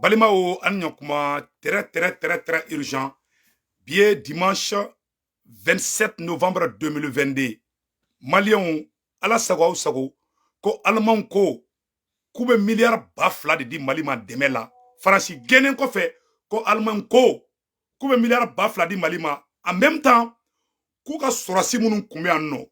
Balimaw, an ɲɔkuma, très très très très urgent. Bi ye dimanche 27 novembre 2022. Maliyɛnw, Ala sago aw sago, ko Alimanw ko k'u bɛ miliyari 2000 de di Mali ma dɛmɛ la. Faransi gɛnnen kɔfɛ, ko Alimanw ko k'u bɛ miliyari 2000 di Mali ma. En même temps, k'u ka sɔrɔsi minnu kun bɛ yan nɔ,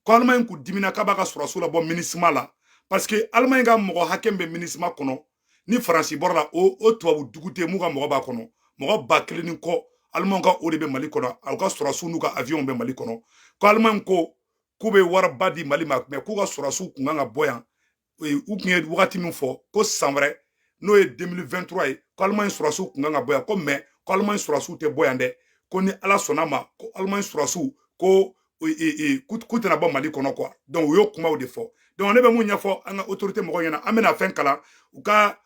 ko Alimaɲi kun dimina k'a b'a ka sɔrɔsiw labɔ MINUSMA la, parce que Alimaɲi ka mɔgɔ hakɛ min bɛ MINUSMA kɔnɔ, ni Faransi bɔra la, o tubabu dugu tɛ mun ka mɔgɔ b'a kɔnɔ, mɔgɔ 1000 ni kɔ. Alimanw ka o de bɛ Mali kɔnɔ, aw ka sɔrɔsiw n'u ka avion bɛ Mali kɔnɔ. Ko Alimaɲi ko k'u bɛ wariba di Mali ma, mais k'u ka sɔrɔsiw kun kan ka bɔ yan. U kun ye wagati min fɔ ko san wɛrɛ, n'o ye 2023 ye, ko Alimaɲi sɔrɔsiw kun kan ka bɔ yan, ko mais ko Alimaɲi sɔrɔsiw tɛ bɔ yan dɛ, ko ni Ala sɔnna ma, ko Alimaɲi sɔrɔsiw ko k'u tɛna bɔ Mali kɔnɔ quoi. Donc u y'o kumaw de fɔ. Donc ne bɛ mun ɲɛfɔ an ka autorité mɔgɔw ɲɛna? An bɛna fɛn kalan u ka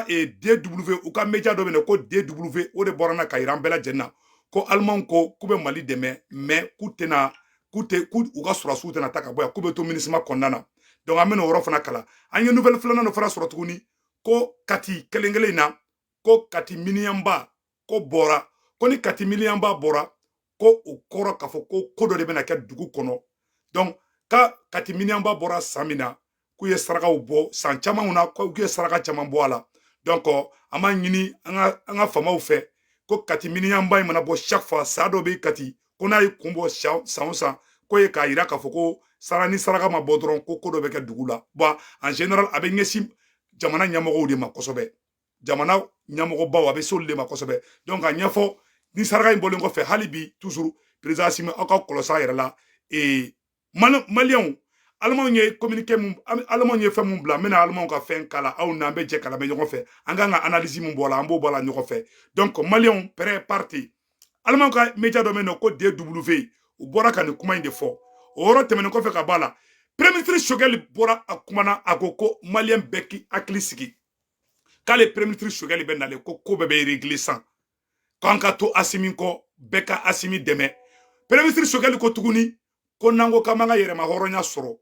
DW, u ka média dɔ bɛ yen ko DW, o de bɔra na ka yira an bɛɛ lajɛlen na ko Alimanw ko k'u bɛ Mali dɛmɛ, mais k'u tɛna, k'u tɛ, k'u u ka sɔrɔsiw tɛna ta ka bɔ yan, k'u bɛ to MINUSMA kɔnɔna na. Donc an bɛna o yɔrɔ fana kalan. An ye nouvelle filanan dɔ fana sɔrɔ tuguni, ko Kati kelen kelen in na, ko Kati miniyanba ko bɔra, ko ni Kati miniyanba bɔra, ko o kɔrɔ k'a fɔ ko ko dɔ de bɛna kɛ dugu kɔnɔ. Donc ka Kati miniyanba bɔra san min na, k'u ye sarakaw bɔ san caman na, k'u ye saraka caman bɔ a la. Donc an b'a ɲini an ka faamaw fɛ ko Kati miniyanba in mana bɔ chaque fois, sa dɔ bɛ Kati, ko n'a ye kun bɔ san o san, ko ye k'a yira k'a fɔ ko sara ni saraka ma bɔ dɔrɔn, ko ko dɔ bɛ kɛ dugu la. Bon, en général, a bɛ ɲɛsin jamana ɲɛmɔgɔw de ma kosɛbɛ, jamana ɲɛmɔgɔbaw, a bɛ se olu de ma kosɛbɛ. Donc a ɲɛfɔ ni saraka in bɔlen kɔfɛ, hali bi toujours, président Assimi, aw ka kɔlɔsi a yɛrɛ la. Maliyɛnw, Alimanw ye communiqué mun, Alimanw ye fɛn mun bila, n bɛna Alimanw ka fɛn kala aw n'an bɛ jɛ kala bɛ ɲɔgɔn fɛ. An kan ka analyse mun bɔ a la, an b'o bɔ a la ɲɔgɔn fɛ. Donc Maliyɛnw, prêt parti. Alimanw ka média dɔ bɛ yen nɔ ko DW, u bɔra ka nin kuma in de fɔ. O yɔrɔ tɛmɛnen kɔfɛ ka bɔ a la, premier ministre Choguel bɔra, a kumana, a ko ko Maliyɛn bɛɛ k'i hakili sigi, k'ale premier ministre Choguel bɛ nalen, ko ko bɛɛ bɛ régler san, k'an ka to Assimi kɔ, bɛɛ ka Assimi dɛmɛ. Premier ministre Choguel ko tuguni ko n'an ko k'an b'an ka yɛrɛma hɔrɔnya sɔrɔ,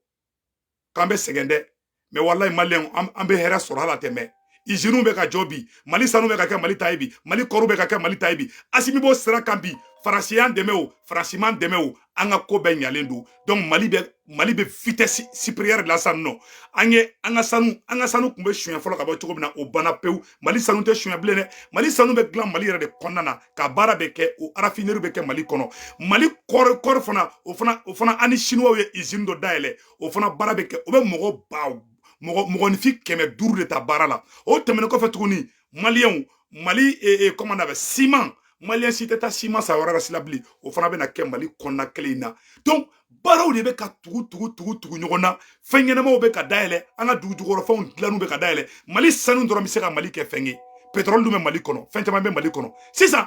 k'an bɛ sɛgɛn dɛ, mais walayi Maliyɛnw, an bɛ hɛrɛ sɔrɔ hali a tɛ mɛn. Usines bɛ ka jɔ bi, Mali sanu bɛ ka kɛ Mali ta ye bi, Mali kɔrɔ bɛ ka kɛ Mali ta ye bi. Assimi b'o sira kan bi. Faransi y'an dɛmɛ o, Faransi m'an dɛmɛ o, an ka ko bɛɛ ɲalen don. Donc Mali bɛ vitesse supérieure de la sisan nɔ. An ye an ka sanu tun bɛ suɲɛ fɔlɔ ka bɔ cogo min na, o banna pewu. Mali sanu tɛ suɲɛ bilen dɛ. Mali sanu bɛ dilan Mali yɛrɛ de kɔnɔna na, ka baara bɛ kɛ, o raffinerie bɛ kɛ Mali kɔnɔ. Mali kɔɔri fana, o fana, an ni Chinois ye usine dɔ dayɛlɛ, o fana baara bɛ kɛ, o bɛ mɔgɔ ba mɔgɔ mɔgɔninfin 500 de ta baara la. O tɛmɛnen kɔfɛ tuguni, Maliyɛnw, Mali comment on appelle, ciment, Maliyɛn si tɛ taa ciment san wɛrɛ la bilen, o fana bɛna kɛ Mali kɔnɔna kelen in na. Donc baaraw de bɛ ka tugu tugu tugu tugu ɲɔgɔn na, fɛn ɲɛnamaw bɛ ka dayɛlɛ, an ka dugu jukɔrɔfɛnw dilanniw bɛ ka dayɛlɛ. Mali sanu dɔrɔn bɛ se ka Mali kɛ fɛn ye, pétrole dun bɛ Mali kɔnɔ, fɛn caman bɛ Mali kɔnɔ. Sisan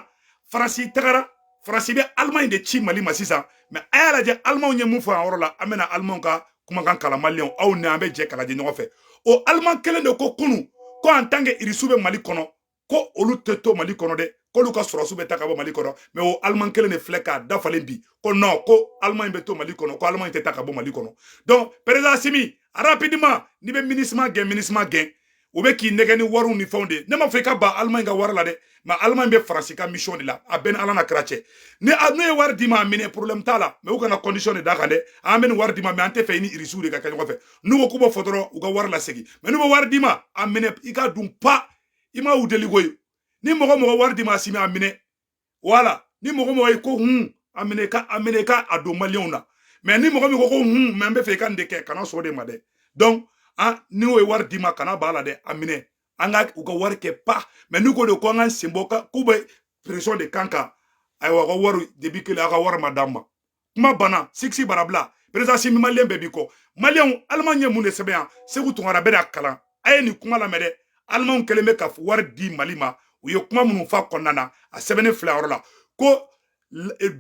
Faransi tagara, Faransi bɛ Alimaɲi de ci Mali ma sisan. Mais a y'a lajɛ, Alimanw ye mun fɔ a yɔrɔ la. An bɛna Alimanw ka kumakan kalan Maliyɛnw, aw ni an bɛ jɛ k'a lajɛ ɲɔgɔn fɛ. O Aliman kelen de ko kunu ko en tant que Irisiw bɛ Mali kɔnɔ, ko olu tɛ to Mali kɔnɔ dɛ, k'olu ka sɔrɔsiw bɛ taa ka bɔ Mali kɔnɔ. Mais o Aliman kelen de filɛ k'a dafalen bi ko non, ko Alimaɲi bɛ to Mali kɔnɔ, ko Alimaɲi tɛ taa ka bɔ Mali kɔnɔ. Donc président Assimi, rapidement, n'i bɛ MINUSMA gɛn, MINUSMA gɛn, u bɛ k'i nɛgɛ ni wariw ni fɛnw de. Ne m'a fɔ i ka ban Alimaɲi ka wari la dɛ, mais Alimaɲi bɛ Faransi ka mission de la, a bɛɛ ni Ala na kira cɛ. Ni n'u ye wari d'i ma, a minɛ, problème t'a la, mais u kana condition de d'a kan dɛ. An bɛ nin wari d'i ma, mais an tɛ fɛ i ni Irisiw de ka kɛ ɲɔgɔn fɛ. N'u ko k'u b'o fɔ dɔrɔn, u ka wari lasegin. Mais n'u bɛ wari d'i ma, a minɛ, i ka dun pa, i ma u deli koyi. Ni mɔgɔ mɔgɔ wari d'i ma, Assimi, a minɛ. Wala ni mɔgɔ mɔgɔ ye ko hun, a minɛ, ka a minɛ, ka a don Maliyɛnw na. Mais ni mɔgɔ min ko ko hun, mais n bɛ fɛ i ka nin de kɛ, kana sɔn o de ma dɛ. Donc an ni o ye wari d'i ma, kana b'a la dɛ, a minɛ, an ka u ka wari kɛ pa. Mais n'u ko de ko an ka sen bɔ, k'u bɛ pression de kan kan, ayiwa, ka wari debi kelen, a ka wari ma d'an ma, kuma banna, siksi barabila. Président Assimi, Maliyɛn bɛɛ b'i kɔ. Maliyɛnw, Alimaɲi ye mun de sɛbɛn yan? Segu Tunkara bɛ kalan, a ye nin kuma lamɛn dɛ. Alimanw kɛlen bɛ ka wari di Mali ma, u ye kuma minnu fa kɔnɔna na, a sɛbɛnnen filɛ yɔrɔ la ko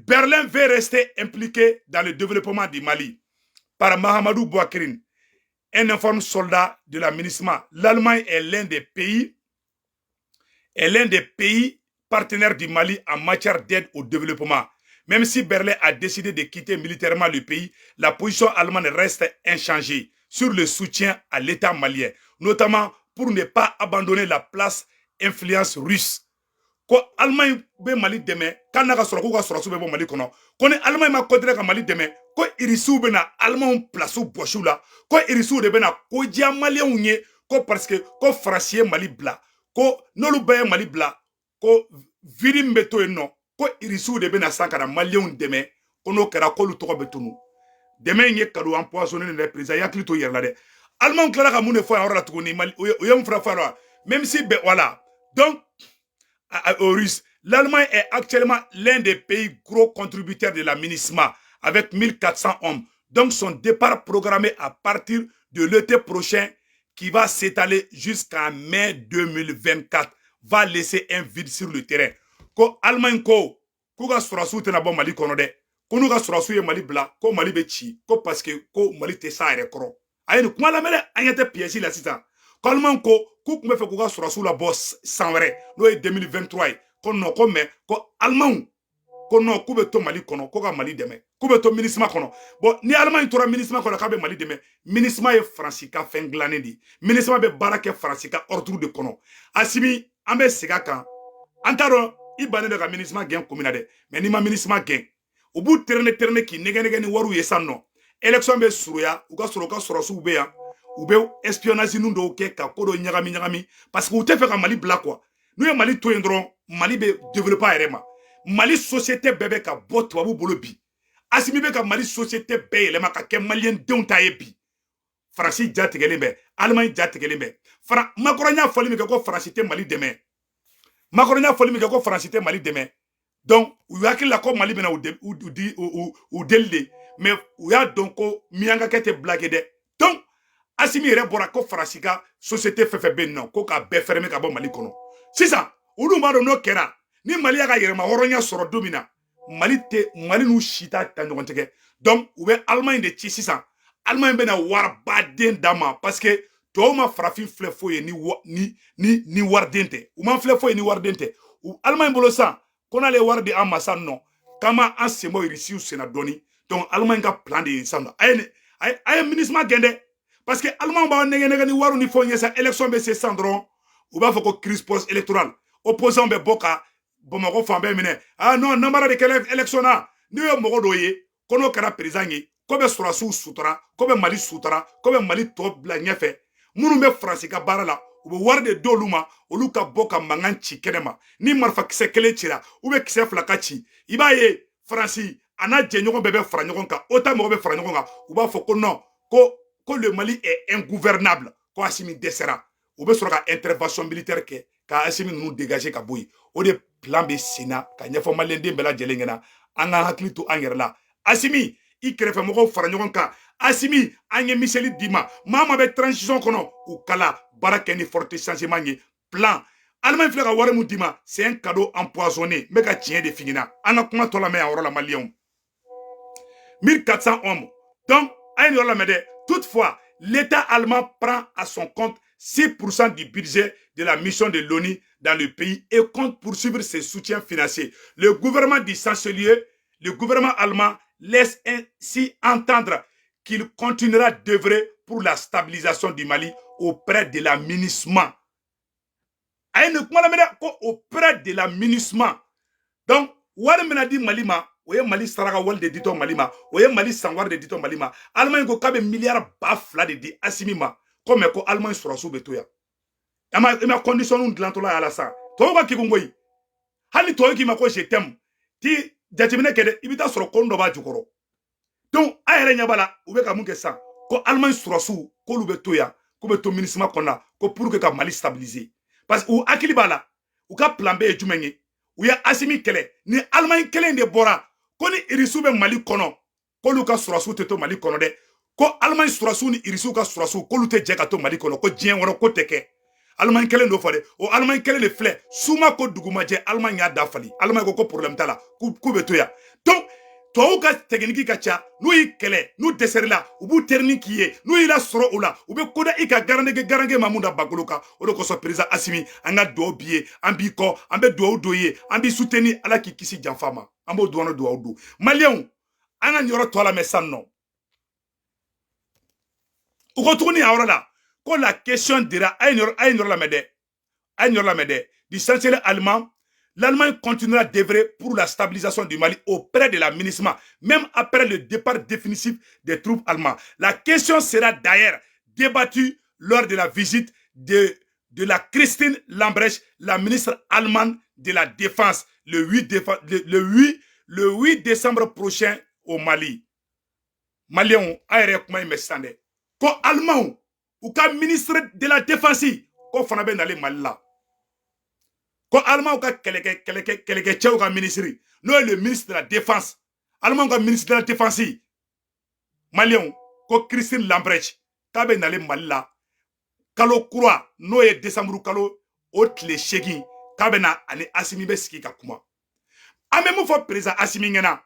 Berlin veut rester impliqué dans le développement du Mali par Mahamadou Bouakrine, un informe soldat de la MINUSMA. L'Allemagne est l'un des pays partenaires du Mali en matière d'aide au développement. Même si Berlin a décidé de quitter militairement le pays, la position allemande reste inchangée sur le soutien à l'État malien, notamment pour ne pas abandonner la place influence russe. Ko Allemagne bɛ Mali dɛmɛ k'ale n'a ka sɔrɔ k'u ka sɔrɔsiw bɛ bɔ Mali kɔnɔ, ko ni Allemagne ma continuer ka Mali dɛmɛ, ko Irisiw bɛna Allemagne place bɔsi u la, ko Irisiw de bɛna ko diya Maliyɛnw ye, ko parce que ko Faransi ye Mali bila, ko n'olu bɛɛ ye Mali bila, ko vide min bɛ to yen nɔ, ko Irisiw de bɛna san ka na Maliyɛnw dɛmɛ, ko n'o kɛra k'olu tɔgɔ bɛ tunu. Dɛmɛ in ye cadeau empoisonné dɛ. Président, i hakili to i yɛrɛ la dɛ. Allemagne tilala ka mun de fɔ yan yɔrɔ la tuguni? Mali u ye mun fana fɔ yan la? Même si bɛ, voilà, donc aux Russes, l'Allemagne est actuellement l'un des pays gros contributeurs de la MINUSMA avec 1400 hommes. Donc son départ programmé à partir de l'été prochain, qui va s'étaler jusqu'en mai 2024, va laisser un vide sur le terrain. Ko Allemagne ko k'u ka sɔrɔsiw tɛna bɔ Mali kɔnɔ dɛ, ko n'u ka sɔrɔsiw ye Mali bila, ko Mali bɛ ci, ko parce que ko Mali tɛ s'a yɛrɛ kɔrɔ. A ye nin kuma lamɛn dɛ, an ɲɛ tɛ pièce la sisan. Ko Allemagne ko k'u tun bɛ fɛ k'u ka sɔrɔsiw labɔ san wɛrɛ, n'o ye 2023 ye, ko non, ko mais ko Allemagne ko non, k'u bɛ to Mali kɔnɔ, ko ka Mali dɛmɛ, k'u bɛ to MINUSMA kɔnɔ. Bon, ni Allemagne tora MINUSMA kɔnɔ k'a bɛ Mali dɛmɛ, MINUSMA ye Faransi ka fɛn dilannen de ye. MINUSMA bɛ baara kɛ Faransi ka ordre de kɔnɔ. Asimi, an bɛ segin a kan, an t'a dɔn i bannen bɛ ka MINUSMA gɛn kun min na dɛ, mais n'i ma MINUSMA gɛn, u b'u tɛrɛnɛ tɛrɛnɛ k'i nɛgɛ nɛgɛ ni wariw ye. San nɔ élection bɛ surunya, u ka sɔrɔ u ka sɔrɔsiw bɛ yan, u bɛ espionnage ninnu dɔw kɛ ka ko dɔ ɲagami ɲagami, parce que u tɛ fɛ ka Mali bila quoi. N'u ye Mali to yen dɔrɔn, Mali bɛ développer a yɛrɛ ma. Mali société bɛɛ bɛ ka bɔ tubabu bolo bi. Asimi bɛ ka Mali société bɛɛ yɛlɛma ka kɛ Maliyɛn denw ta ye bi. Faransi ja tigɛlen bɛ, Alimaɲi ja tigɛlen bɛ. Fara Macron y'a fɔli min kɛ ko Faransi tɛ Mali dɛmɛ, Macron y'a fɔli min kɛ ko Faransi tɛ Mali dɛmɛ, donc u hakili la ko Mali bɛna u di u deli de, mais u y'a dɔn ko miyankakɛ tɛ blague dɛ. Donc Asimi yɛrɛ bɔra ko Faransi ka société fɛn fɛn bɛ yen nɔ, ko k'a bɛɛ fermer ka bɔ Mali kɔnɔ sisan. Olu b'a dɔn n'o kɛra, ni Mali y'a ka yɛrɛma hɔrɔnya sɔrɔ don min na, Mali tɛ, Mali n'u si t'a ta ɲɔgɔn tigɛ. Donc u bɛ Allemagne de ci sisan. Allemagne bɛna waribaden d'a ma, parce que tɔw ma farafin filɛ foyi ye ni wariden tɛ. U ma filɛ foyi ye ni wariden tɛ. U Allemagne bolo sisan ko n'ale ye wari di an ma sisan nɔ, k'an ma an sen bɔ Irisiw senna dɔɔni. Donc Allemagne ka plan de ye sisan nɔ. A ye MINUSMA gɛn dɛ, parce que Allemagne b'aw nɛgɛ nɛgɛ ni wariw ni fɛnw ye. Sisan élection bɛ se sisan dɔrɔn, u b'a fɔ ko crise post électorale, opposant bɛ bɔ ka Bamakɔ fan bɛɛ minɛ. Ah non, namara de kɛra élection na. N'u ye mɔgɔ dɔw ye ko n'o kɛra président ye, ko bɛ sɔrɔsiw sutura, ko bɛ Mali sutura, ko bɛ Mali tɔ bila ɲɛfɛ, minnu bɛ Faransi ka baara la, u bɛ wari de d'olu ma, olu ka bɔ ka mankan ci kɛnɛ ma. Ni marifakisɛ kelen cira ou bien kisɛ fila ka ci, i b'a ye Faransi a n'a jɛɲɔgɔn bɛɛ bɛ fara ɲɔgɔn kan, OTAN mɔgɔ bɛ fara ɲɔgɔn kan, u b'a fɔ ko non, ko le Mali est ingouvernable, ko Asimi dɛsɛra. U bɛ sɔrɔ ka intervention militaire kɛ ka Asimi ninnu dégager ka bɔ yen. O de plan bɛ sen na ka ɲɛfɔ Maliyɛnden bɛɛ lajɛlen ɲɛna. An ka hakili to an yɛrɛ la. Asimi, i kɛrɛfɛ mɔgɔw fara ɲɔgɔn kan. Asimi, an ye miseli d'i ma. Maa maa bɛ transition kɔnɔ, u kala baara kɛ ni forte changement ye. Plan Allemagne filɛ ka wari mun d'i ma, c'est un cadeau empoisonné. N bɛ ka tiɲɛ de f'i ɲɛna. An ka kuma tɔ lamɛn yan yɔrɔ la, Maliyɛnw. 1400 hommes. Donc a ye nin yɔrɔ lamɛn dɛ. Toutefois, l'État allemand prend à son compte 6% du budget de la mission de l'ONU dans le pays et compte poursuivre ses soutiens financiers. Le gouvernement du chancelier, le gouvernement allemand laisse ainsi entendre qu'il continuera d'œuvrer pour la stabilisation du Mali auprès de la MINUSMA. A ye nin kuma lamɛn dɛ, ko auprès de la MINUSMA. Donc wari min bɛna di Mali ma, o ye Mali saraka wali de ditɔ Mali ma, o ye Mali san wari de ditɔ Mali ma. Allemagne ko k'a bɛ miliyari 2000 de di Asimi ma, ko mais ko Allemagne sɔrɔsiw bɛ to yan. I ma condition dilantɔla y'a la sisan. Tubabu ka kegun koyi. Hali ni tubabu k'i ma ko je t'aime, ti jateminɛ kɛ dɛ, i bɛ taa sɔrɔ ko dɔ b'a jukɔrɔ. Donc a yɛrɛ ɲɛ b'a la, u bɛ ka mun kɛ sisan? Ko Allemagne sɔrɔsiw, k'olu bɛ to yan, k'u bɛ to MINUSMA kɔnɔna, ko pour que ka Mali stabiliser, parce que u hakili b'a la, u ka plan B ye jumɛn ye? U ye Asimi kɛlɛ ni Allemagne kelen de bɔra ko ni Irisiw bɛ Mali kɔnɔ, k'olu ka sɔrɔsiw tɛ to Mali kɔnɔ dɛ, ko Allemagne sɔrɔsiw ni Irisiw ka sɔrɔsiw, k'olu tɛ jɛ ka to Mali kɔnɔ, ko diɲɛ kɔnɔ ko tɛ kɛ. Allemagne kelen dɔ fɔ dɛ. O Allemagne kelen de filɛ, suma ko dugumajɛ, Allemagne y'a da fali. Allemagne ko problème t'a la, k'u bɛ to yan. Donc tubabuw ka technique ka ca. N'u y'i kɛlɛ, n'u dɛsɛr'i la, u b'u terini k'i ye. N'u y'i lasɔrɔ o la, u bɛ koda i ka garange garange ma mun da bakolo kan. O de kosɔn, président Asimi, an ka dugawu b'i ye, an b'i kɔ, an bɛ dugawu don i ye, an b'i soutenir. Ala k'i kisi janfa ma. An b'o dugawu dugawu don. Maliyɛnw, an ka nin yɔrɔ tɔ lamɛn sisan nɔ. U ko tuguni a yɔrɔ la ko la question dira. A ye nin yɔrɔ lamɛn dɛ. A ye nin yɔrɔ lamɛn dɛ. Du chancelier allemand, l'Allemagne continuera d'œuvrer pour la stabilisation du Mali auprès de la MINUSMA, même après le départ définitif des troupes allemandes. La question sera d'ailleurs débattue lors de la visite de la Christine Lambrecht, la ministre allemande de la Défense, le 8 décembre prochain au Mali. Maliens, a yɛrɛ kuma in mɛn sisan dɛ, ko Allemand u ka ministre de la Défense ko fana bɛ nalen Mali la, ko Allemand ka kɛlɛkɛcɛw ka ministre, n'o ye le ministre de la Défense, Allemand ka ministre de la Défense, Maliyɛnw, ko Christine Lambrecht k'a bɛ nalen Mali la kalo kura, n'o ye décembre kalo o tile 8, k'a bɛ na ani Asimi bɛ sigi ka kuma. An bɛ mun fɔ président Asimi ɲɛna?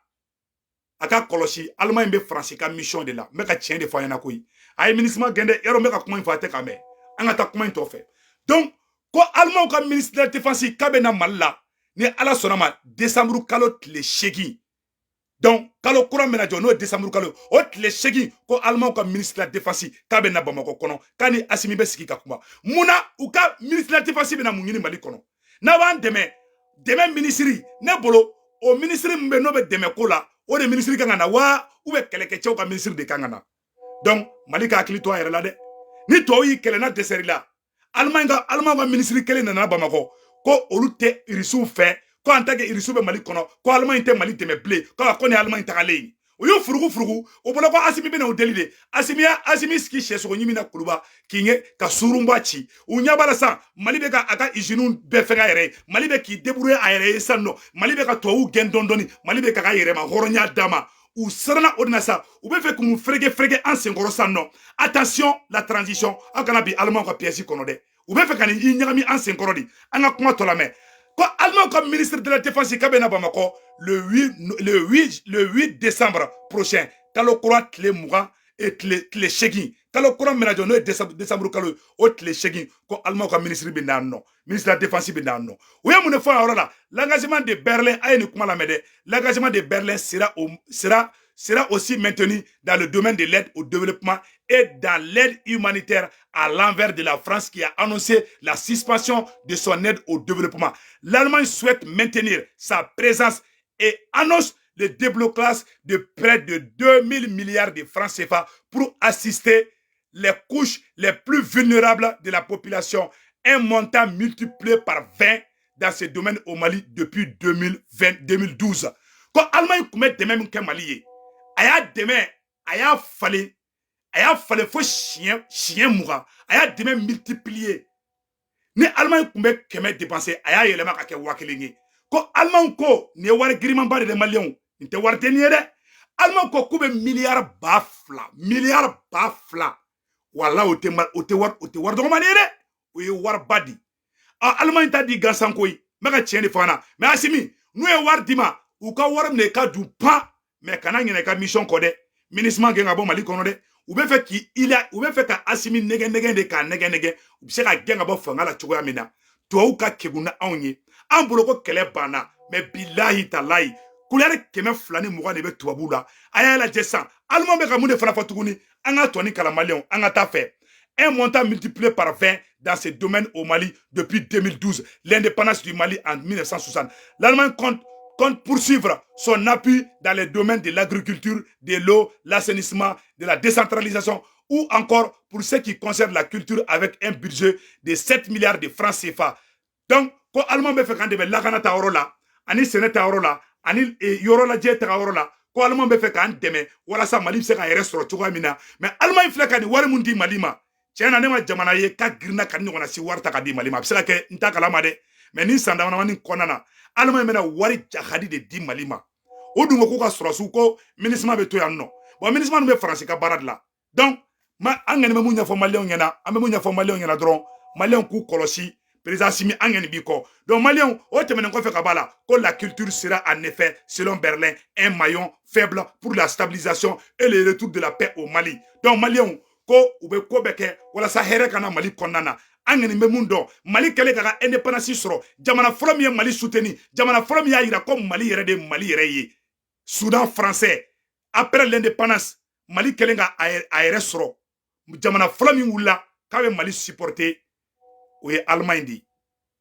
A ka kɔlɔsi, Allemagne bɛ Faransi ka mission de la. N bɛ ka tiɲɛ de fɔ a ɲɛna koyi. A ye MINUSMA gɛn dɛ. Yarɔ, n bɛ ka kuma in fɔ, a tɛ ka mɛn. An ka taa kuma in tɔ fɛ. Donc ko Allemand ka ministre de la Défense k'a bɛ na Mali la, ni Ala sɔnna ma, décembre kalo tile 8. Donc kalo kura min bɛna jɔ, n'o ye décembre kalo o tile 8, ko Allemand ka ministre de la Défense k'a bɛ na Bamakɔ kɔnɔ, k'a ni Asimi bɛ sigi ka kuma. Mun na u ka ministre de la Défense bɛna mun ɲini Mali kɔnɔ? N'a b'an dɛmɛ, dɛmɛ ministre, ne bolo, o ministre min bɛ n'o bɛ dɛmɛ ko la, o de ministre kan ka na wa, ou bɛ kɛlɛkɛcɛw ka ministre de kan ka na? Donc Mali ka hakili to a yɛrɛ la dɛ. Ni tubabu y'i kɛlɛ n'a dɛsɛr'i la, Allemagne ka ministre kelen nana Bamakɔ ko olu tɛ Irisiw fɛ, ko en tant que Irisiw bɛ Mali kɔnɔ, ko Allemagne tɛ Mali dɛmɛ bilen, ko ni Allemagne tagalen ye, u y'u furugu furugu. O bolo ko Asimi bɛna o deli de. Asimi ya Asimi sigi sɛsogo ɲimi na Kuluba k'i ɲɛ ka surunba ci. U ɲɛ b'a la sisan, Mali bɛ ka a ka usines bɛɛ fɛngɛ a yɛrɛ ye, Mali bɛ k'i débrouiller a yɛrɛ ye sisan nɔ, Mali bɛ ka tubabuw gɛn dɔɔni dɔɔni, Mali bɛ ka yɛrɛma hɔrɔnya d'a ma. U siranna o de na sa, u bɛ fɛ k'u fereke fereke an senkɔrɔ sisan nɔ. Attention, la transition, aw kana bi Allemand ka pièce kɔnɔ dɛ. U bɛ fɛ ka nin i ɲagami an senkɔrɔ de. An ka kuma tɔ lamɛn. Ko Allemand ka ministre de la Défense k'a bɛ na Bamakɔ le 8 décembre prochain, kalo kura tile 20 et tile 8, kalo kura min bɛna jɔ, n'o ye décembre kalo ye, o tile 8, ko Allemand ka ministre bɛ na yan nɔ, ministre de la Défense bɛ na yan nɔ. U ye mun de fɔ a yɔrɔ la? L'engagement de Berlin, a ye nin kuma lamɛn dɛ. L'engagement de Berlin sera aussi maintenu dans le domaine de l'aide au développement et dans l'aide humanitaire, à l'envers de la France qui a annoncé la suspension de son aide au développement. L'Allemagne souhaite maintenir sa présence et annonce le déblocage de près de 2000 milliards de francs CFA pour assister les couches les plus vulnérables de la population, un montant multiplié par 20 dans ce domaine au Mali depuis 2020, 2012. Ko Allemagne tun bɛ dɛmɛ min kɛ Mali ye, a y'a dɛmɛ, a y'a falen, a y'a falen fo siɲɛ 20. A y'a dɛmɛ multiplier. Ni Allemagne tun bɛ 100 dépenser, a y'a yɛlɛma ka kɛ 1000 ye. Ko Allemagne ko nin ye wari girimanba de dɛ, Maliyɛnw, nin tɛ wari denni ye dɛ. Allemagne ko k'u bɛ miliyari 2000, miliyari 2000. Wala o tɛ wari dɔgɔmani ye dɛ, o ye wariba di. A Allemagne ta di gansan koyi. N bɛ ka tiɲɛ de fɔ an na. Mais Asimi, n'u ye wari d'i ma, u ka wari minɛ i ka dun pan, mais kana ɲinɛ i ka mission kɔ dɛ. MINUSMA gɛn ka bɔ Mali kɔnɔ dɛ. U bɛ fɛ k'i ila, u bɛ fɛ ka Asimi nɛgɛ nɛgɛ de, k'a nɛgɛ nɛgɛ, u bɛ se ka gɛn ka bɔ fanga la cogoya min na. Tubabuw ka kegun na anw ye, an bolo ko kɛlɛ banna, mais bilahi talahi, couleur 220 de bɛ tubabuw la. A y'a lajɛ sisan, Allemand bɛ ka mun de fana fɔ tuguni? An ka tɔni kalan, Maliyɛnw, an ka taa fɛ. Un montant multiplié par 20 dans ce domaine au Mali depuis 2012, l'indépendance du Mali en 1960. L'Allemagne compte poursuivre son appui dans les domaines de l'agriculture, de l'eau, l'assainissement, de la décentralisation ou encore pour ce qui concerne la culture avec un budget de 7 milliards de francs CFA. Donc, ko Allemand bɛ fɛ k'an dɛmɛ lakana ta yɔrɔ la, ani sɛnɛ ta yɔrɔ la, ani yɔrɔ lajɛ ta yɔrɔ la, ko Allemand bɛ fɛ k'an dɛmɛ walasa Mali bɛ se k'a yɛrɛ sɔrɔ cogoya min na. Mais Allemagne filɛ ka nin wari mun di Mali ma, tiɲɛ na, ne ma jamana ye ka girinna ka nin ɲɔgɔnna si wari ta ka di Mali ma. A bɛ se ka kɛ n ta kalama dɛ, mais ni san damadamanin kɔnɔna na, Allemagne bɛna wari jahadi de di Mali ma. O dun ko k'u ka sɔrɔsiw ko MINUSMA bɛ to yan nɔ. Bon, MINUSMA bɛ Faransi ka baara de la. Donc ma an kɔni bɛ mun ɲɛfɔ Maliyɛnw ɲɛna? An bɛ mun ɲɛfɔ Maliyɛnw ɲɛna dɔrɔn? Maliyɛnw k'u kɔlɔsi, président Assimi, an kɔni b'i kɔ. Donc Maliyɛnw, o tɛmɛnen kɔfɛ ka b'a la, ko la culture sera en effet, selon Berlin, un maillon faible pour la stabilisation et le retour de la paix au Mali. Donc Maliyɛnw, ko u bɛ ko bɛɛ kɛ walasa hɛrɛ ka na Mali kɔnɔna na. An kɔni bɛ mun dɔn? Mali kɛlen ka ka indépendance sɔrɔ, jamana fɔlɔ min ye Mali soutenir, jamana fɔlɔ min y'a yira ko Mali yɛrɛ de ye Mali yɛrɛ ye, Soudan français. Après l'indépendance, Mali kɛlen ka a yɛrɛ sɔrɔ, jamana fɔlɔ min wulila k'a bɛ Mali supporter, o ye Allemagne de ye.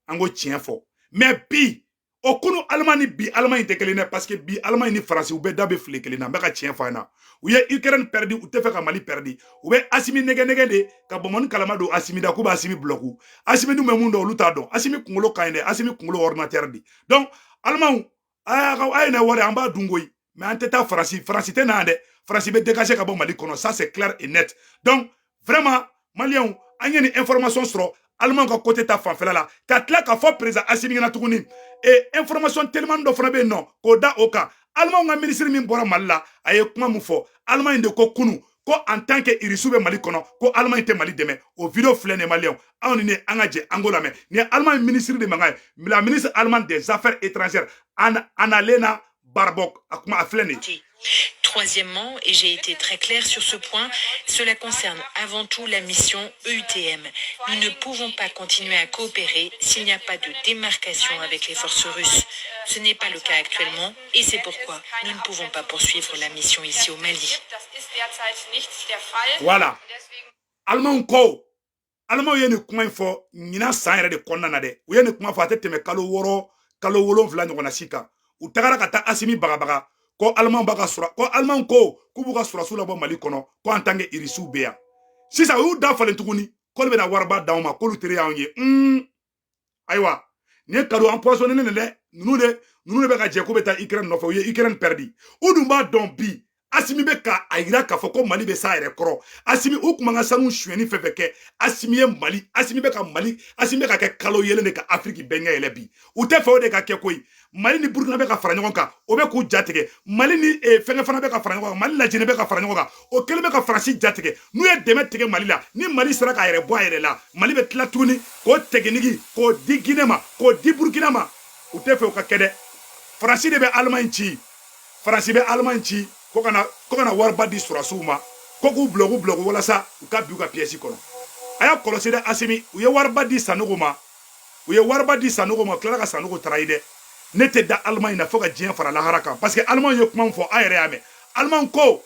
An ko tiɲɛ fɔ. Mais bi, o kunu Allemagne ni bi Allemagne tɛ kelen dɛ, parce que bi Allemagne ni Faransi, u bɛɛ da bɛ file kelen na. N bɛ ka tiɲɛ fɔ a ɲɛna. U ye Ukraine perdu, u tɛ fɛ ka Mali perdu. U bɛ Asimi nɛgɛ nɛgɛ de ka bɔnbɔnni kalama don Asimi da k'u bɛ Asimi bloquer. Asimi dun bɛ mun dɔn, olu t'a dɔn. Asimi kunkolo ka ɲi dɛ, Asimi kunkolo ordinateur de. Donc Allemagne, a ye na wari, an b'a dun koyi, mais an tɛ taa Faransi. Faransi tɛ na yan dɛ. Faransi bɛ dégager ka bɔ Mali kɔnɔ, ça c'est clair et net. Donc vraiment, Maliyɛnw, an ye nin information sɔrɔ Allemagne ka côté ta fanfɛla la, ka tila k'a fɔ président Asimi ɲɛna tuguni. Et information teliman dɔ fana bɛ yen nɔ k'o da o kan. Allemagne ka ministre min bɔra Mali la, a ye kuma min fɔ, Allemagne de ko kunu ko en tant que Irisiw bɛ Mali kɔnɔ, ko Allemagne tɛ Mali dɛmɛ. O vidéo filɛ nin ye, Maliyɛnw, aw ni ne, an ka jɛ an k'o lamɛn. Nin ye Allemagne ministre de mankan ye, la ministre allemande des Affaires étrangères, Annalena Baerbock. A kuma a filɛ nin ye. Troisièmement, et j'ai été très clair sur ce point, cela concerne avant tout la mission EUTM. Nous ne pouvons pas continuer à coopérer s'il n'y a pas de démarcation avec les forces russes. Ce n'est pas le cas actuellement et c'est pourquoi nous ne pouvons pas poursuivre la mission ici au Mali. Voilà. Allemand ko, Allemand ye nin kuma in fɔ ɲinan san yɛrɛ de kɔnɔna na dɛ. U ye nin kuma fɔ, a tɛ tɛmɛ kalo 6, kalo 7 ɲɔgɔnna si kan. U tagara ka taa Asimi bagabaga ko Allemand b'a ka sɔrɔ, ko Allemand ko k'u b'u ka sɔrɔsiw labɔ Mali kɔnɔ, ko en tant que Irisiw bɛ yan sisan. U y'u da falen tuguni k'olu bɛna wariba d'anw ma, k'olu teri y'anw ye. Ayiwa, nin ye cadeau empoisonné ne dɛ. Ninnu de bɛ ka jɛ k'u bɛ taa Ukraine nɔfɛ. U ye Ukraine perdu. U dun b'a dɔn bi, Asimi bɛ ka a yira k'a fɔ ko Mali bɛ s'a yɛrɛ kɔrɔ. Asimi, u kun b'an ka sanu sonyɛni fɛn fɛn kɛ, Asimi ye Mali, Asimi bɛ ka Mali, Asimi bɛ ka kɛ kalo yelen de ka Afiriki bɛɛ ɲɛ yɛlɛ bi. U tɛ fɛ o de ka kɛ koyi. Mali ni Burukina bɛ ka fara ɲɔgɔn kan, o bɛ k'u jatigɛ. Mali ni fɛngɛ fana bɛ ka fara ɲɔgɔn kan, Mali Lajinɛ bɛ ka fara ɲɔgɔn kan, o kɛlen bɛ ka Faransi jatigɛ. N'u ye dɛmɛ tigɛ Mali la, ni Mali sera k'a yɛrɛ bɔ a yɛrɛ la, Mali bɛ tila tuguni k'o technique k'o di Guinée ma, k'o di Burukina ma. U tɛ fɛ o ka kɛ dɛ. Faransi de bɛ Allemagne ci, Faransi bɛ Allemagne ci ko kana wariba di sɔrɔsiw ma, ko k'u bloquer bloquer walasa u ka bi u ka pièce kɔnɔ. A y'a kɔlɔsi dɛ, Asimi, u ye wariba di Sanogo ma, u ye wariba di Sanogo ma, u tilala ka Sanogo trahir dɛ. Ne tɛ da Allemagne na fo ka diɲɛ fara lahara kan, parce que Allemagne ye kuma min fɔ, a yɛrɛ y'a mɛn. Allemagne ko,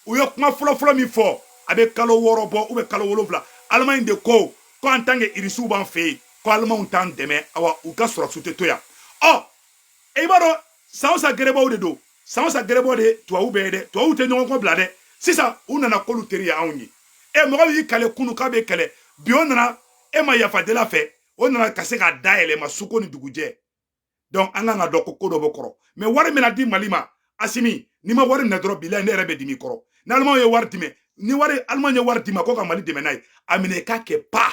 u ye kuma fɔlɔ-fɔlɔ min fɔ, a bɛ kalo 6 bɔ ou bien kalo 7. Allemagne de ko en tant que Irisiw b'an fɛ yen, ko Allemagne t'an dɛmɛ, awa u ka sɔrɔsiw tɛ to yan. Ɔ, i b'a dɔn, san o san gɛrɛbaw de don, san o san gɛrɛbɔ de tubabu bɛɛ ye dɛ. Tubabu tɛ ɲɔgɔn kɔ bila dɛ. Sisan u nana k'olu teri ye anw ye. E mɔgɔ y'i kale kunu k'a bɛ kɛlɛ, bi o nana e ma yafadela fɛ, o nana ka se k'a dayɛlɛ ma suko ni dugujɛ. Donc an kan ka dɔn ko ko dɔ bɛ kɔrɔ. Mais wari mina di Mali ma, Asimi, n'i ma wari minɛ dɔrɔn, bilayi, ne yɛrɛ bɛ dimi kɔrɔ. Ni Alimaw ye wari di, ni wari Alimaw ye wari di ma ko ka Mali dɛmɛ n'a ye, a minɛ i k'a kɛ pa.